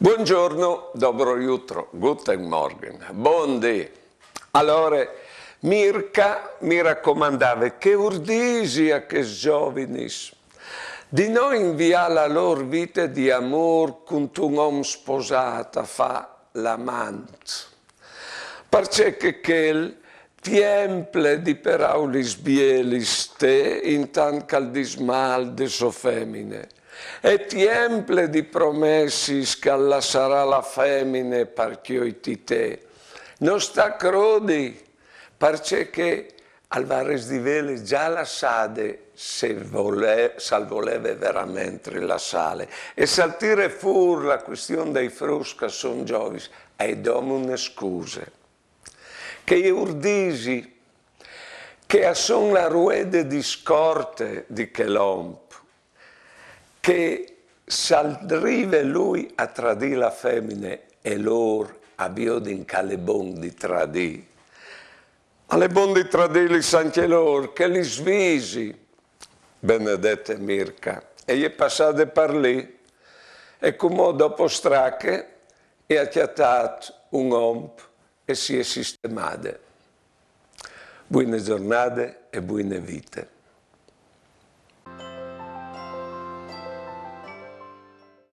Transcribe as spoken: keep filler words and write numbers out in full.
Buongiorno, dobro jutro, guten Morgen, bon dì. Alore, Mirka mi racomandave che ur disi a chês zovins di no inviâ la lôr vite di amôr cuntun om sposât a fâ l'amant, parcè che chel ti emple di peraulis bielis te, intant che al dîs mâl de sô femine, e ti emple di promessis che al lassarà la femine par cjoiti te. No sta crodi, parcè che al varès di vêle za lassade se vole-, se al voleve verementri lassâle. E se al tire fûr la cuistion dai fruts che a son zovins, a è dome une scuse. Che ur disi che a son la ruede di scorte di chel om, che se al rive lui a tradî la femine e lôr a viodin che al è bon di tradî, al è bon di tradîlis ancje lôr, che lis visi, benedete Mirka, e je passade par li, e cumò dopo strache e à cjatât un om e si è sistemade. Buine zornade e buine vite.